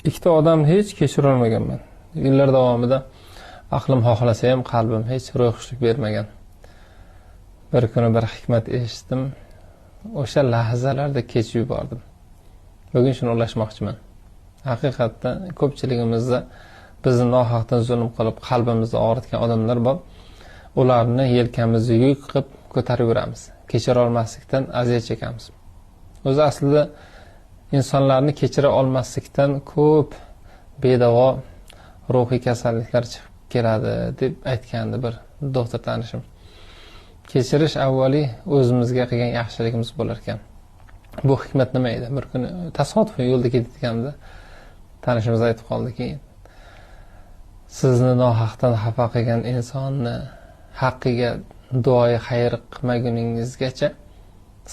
Ikkita odamni hech kechira olmaganman. Yillar davomida aqlim xohlasa ham qalbim hech ro'yxushlik bermagan. Bir kuni bir hikmat eshitdim. O'sha lahzalarda kechib yubordim. Bugun shuni ulashmoqchiman. Haqiqatda ko'pchiligimizda bizni nohaqdan zulm qilib qalbimizni og'ritgan odamlar bor. Ularni yelkamizga yuk qilib ko'tarib yuramiz. Kechira olmaslikdan aziyat chekamiz. O'zi aslida insonlarni kechira olmaslikdan ko'p bedavo ruhiy kasalliklar chiqib keladi deb aytgandi bir doktor tanishim. Kechirish avvaliy o'zimizga qilgan yaxshiligimiz bo'lar ekan. Bu hikmat nima edi? Bir kuni tasodifan yo'lda ketayotganimda tanishimiz aytib qoldiki, sizni nohaqdan xafa qilgan insonni haqqiga duoyi xayr qilmaguningizgacha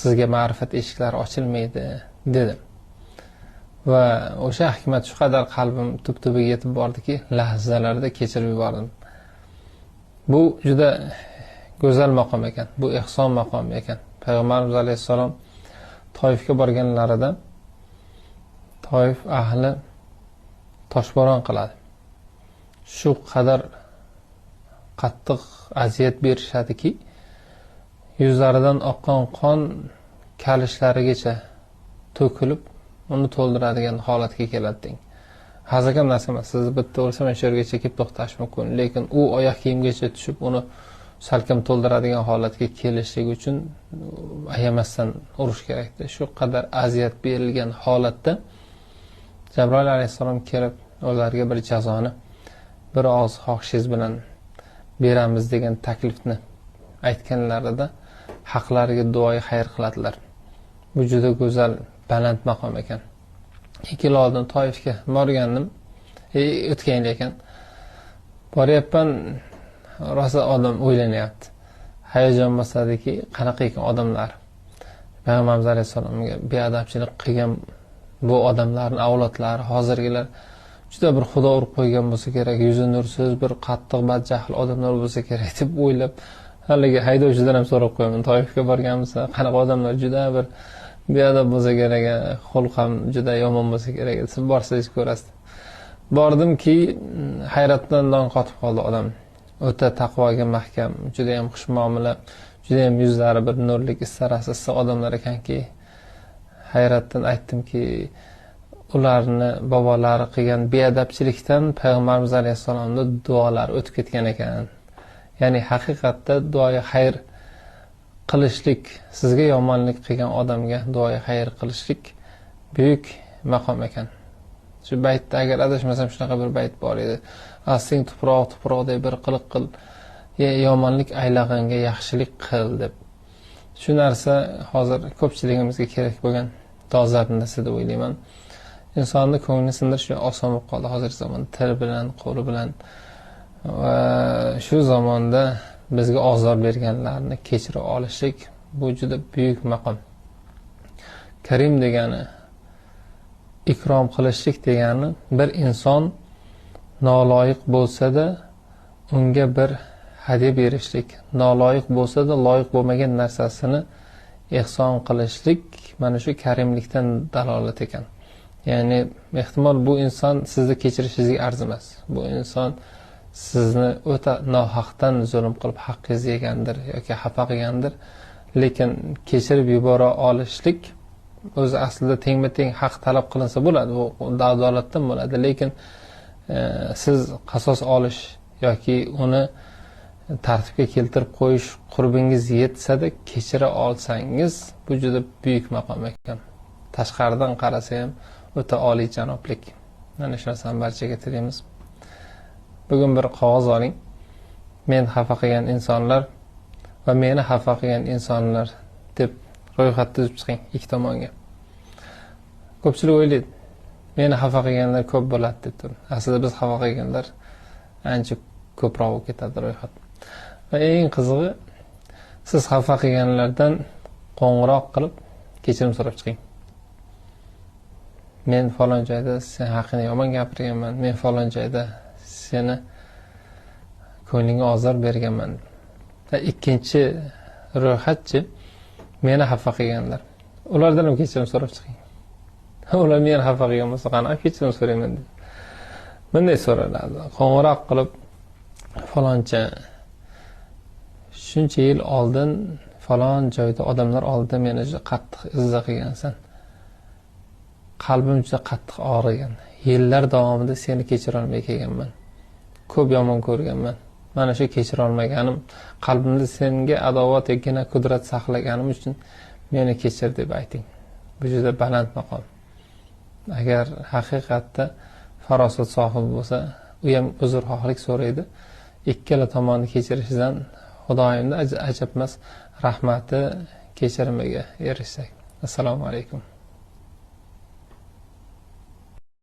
sizga ma'rifat eshiklari ochilmaydi dedi. Va o'sha hikmat shu qadar qalbim tub-tubiga yetib bordiki, lahzalarda kechirib yubordim. Bu juda go'zal maqom ekan, bu ihson maqomi ekan. Payg'ambarimiz alayhissalom Toifga borganlarida Toif ahli toshbo'ron qiladi. Shu qadar qattiq aziyat berishadiki, yuzlaridan oqqan qon kalishlarigacha to'kilib, uni to'ldiradigan holatga keladi deng. Hazilkam narsa emas. Siz bitta o'lsa mana shu yergacha kelib to'xtash mumkin, lekin u oyoq kiyimgacha tushib, uni salkam to'ldiradigan holatga kelishligi uchun ayamasdan urush kerakdi. Shu qadar aziyat berilgan holatda Jabroil alayhissalom kelib ularga bir jazoni bir og'iz xohishingiz bilan beramiz degan taklifni aytganlarida haqlariga duoyi xayr qiladilar. Bu juda go'zal, baland maqom ekan. 2 yil oldin Toifga borgandim, o'tgan yil ekan. Boryapman, rosa odam o'ylanyapti. Hayajon bosadiki, qanaqa ekan odamlar. Payg'ambarimiz alayhissalomga beadabchilik qilgan bu odamlarning avlodlari, hozirgilar juda bir xudo urib qo'ygan bo'lsa kerak, yuzi nursiz, bir qattiq badjahl odamlar bo'lsa kerak deb o'ylab, haligi haydovchidan ham so'rab qo'yaman, Toifga borganmisan, qanaqa odamlar, juda bir beadab bo'lsa kerak, xulq ham juda yomon bo'lsa kerak, siz borsangiz ko'rasiz. Bordimki, hayratdan don qotib qoldi odam. O'ta taqvoga mahkam, juda ham xushmuomala, juda ham yuzlari bir nurlik, istarasi issiq odamlar ekanki, hayratdan aytdimki, ularni bobolari qilgan beadabchilikdan Payg'ambarimiz alayhissalomning duolari o'tib ketgan ekan. Ya'ni haqiqatda duoyi xayr qilishlik, sizga yomonlik qilgan odamga duoyi xayr qilishlik buyuk maqom ekan. Shu baytda agar adashmasam shunaqa bir bayt bor edi. Asling tuproq tuproqday bir qiliq qil, yomonlik aylag'anga yaxshilik qil deb. Shu narsa hozir ko'pchiligimizga kerak bo'lgan dolzarb narsa deb o'ylayman. Insonni ko'nglini sindirish oson bo'lib qoldi hozirgi zamonda, til bilan, qo'li bilan. Va shu zamonda bizga ozor berganlarni kechira olishlik bu juda buyuk maqom. Karim degani, ikrom qilishlik degani, bir inson noloyiq bo'lsa-da unga bir hadya berishlik, noloyiq bo'lsa-da loyiq bo'lmagan narsasini ehson qilishlik mana shu karimlikdan dalolat ekan. Ya'ni ehtimol bu inson sizni kechirishingizga arzimas. Bu inson sizni o'ta nohaqdan zulm qilib haqqingizni yegandir yoki xafa qilgandir, lekin kechirib yubora olishlik o'zi aslida tengma-teng haq talab qilinsa bo'ladi, bu adolatdan bo'ladi, lekin siz qasos olish yoki uni tartibga keltirib qo'yish qurbingiz yetsa-da kechira olsangiz, bu juda buyuk maqom ekan. Tashqaridan qarasa ham o'ta oliyjanoblik. Mana shu narsani barchaga tilaymiz. Bugun bir qog'oz oling. Men xafa qilgan insonlar va meni xafa qilgan insonlar deb ro'yxat tuzib chiqing ikki tomonga. Ko'pchilik o'ylaydi, meni xafa qilganlar ko'p bo'ladi deb turib. Aslida biz xafa qilganlar ancha ko'proq bo'lib ketadi ro'yxat. Va eng qizig'i, siz xafa qilganlardan qo'ng'iroq qilib kechirim so'rab chiqing. Men falon joyda sen haqingda yomon gapirganman, men falon joyda seni ko'nglingga ozor berganman. Va ikkinchi ro'yxatchi meni xafa qilganlar. Ulardan ham kechirim so'rab chiqing. Ular meni xafa qilgan bo'lsa, qanaqa kechirim so'rayman dedi. Bunday so'raladi. Qo'ng'iroq qilib, faloncha shuncha yil oldin falon joyda odamlar oldida meni juda qattiq izza qilgansan. Qalbim juda qattiq og'rigan. Yillar davomida seni kechira olmay kelganman. Ko'p yomon ko'rganman. Mana shu kechira olmaganim, qalbimda senga adovat yoki kudrat saqlaganim uchun meni kechir deb ayting. Bu juda baland maqom. Agar haqiqatda farosat sohibi bo'lsa, u ham uzrxohlik so'raydi. Ikkala tomonni kechirishidan Xudoyimda ajabmas rahmati, kechirimiga erishsak. Assalomu alaykum.